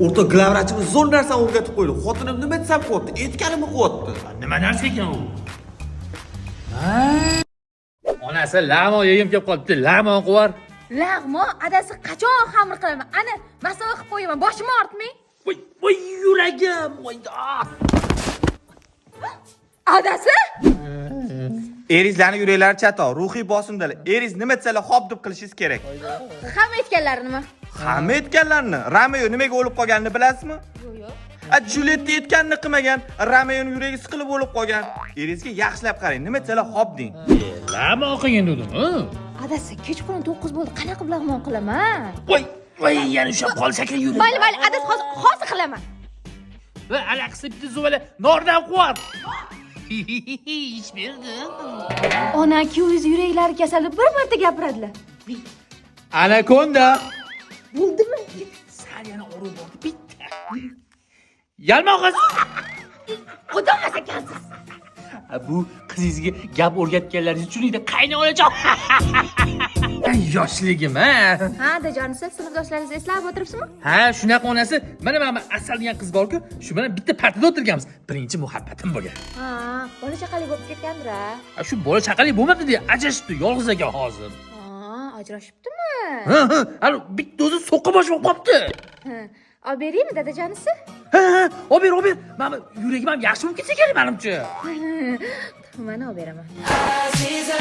O'rtoq, главврач imiz zo'r narsani o'rgatib qo'ydi. Xotinim nima desam qilyapti, aytganimni qilyapti. Nima narsa ekan u? Onasi, lag'mon yegim kelib qolibdi, lag'mon qivar. Lag'mon, adasi, qachon xamir qilaman? Ana, masala qilib qo'yaman, boshimni ortmang. Voy, voy, yuragim, voy. Ah. Adasi? Eringizlarni yuraklari chatoq, ruhiy bosimdalar. Eringiz nima desalar hop deb qilishingiz kerak. Hamma aytganlari nima? Hamma aytganlarini. Romeo nimaga o'lib qolganini bilasizmi? Yo'q. A, Julietta aytganini qilmagan, Romeoni yuragi siqilib o'lib qolgan. Eringizga yaxshilab qarang, nima desalar hop deng. Lag'mon qilgin dedim. Adasi, kechqurun 9 bo'ldi, qanaqa qilib lag'mon qilaman? Voy, voy, yana ushlab qolsak yuragim. Mayli, adasi, hozir qilaman. Va alaqsi bitta zuvala nordan quvar. Ish berdi. Ona, kuyovingiz yuraklari kasal deb bir marta gapiradilar. Anakonda. Bo'ldimi? Sal yana urib bordi bitta. Yalmog'iz. Xudomas ekansiz. Bu qizingizga gap o'rgatganlaringiz uchun edi, qaynonajon. Yoshligim, ha. Ha, adajonisi, sinfdoshlaringizni eslab o'tiribsizmi? Ha, shunaqa onasi, mana Asal degan qiz bor-ku, shu bilan bitta partada o'tirganmiz. Birinchi muhabbatim bo'lgan. Ha, bola chaqali bo'lib ketgandir, a? Ha, shu bola chaqali bo'lmadi deya ajrashibdi, yolg'iz ekan hozir. Ha, ajrashibdimi? Ha, hali bitta o'zi so'qqa bosh bo'lib qolibdi. Ha, olib beraymi, dadajonisi? Ha, olib ber, olib ber. Mana yuragim ham yaxshi bo'lib ketsa kerak menimcha. Mana, olib beraman. Aziza.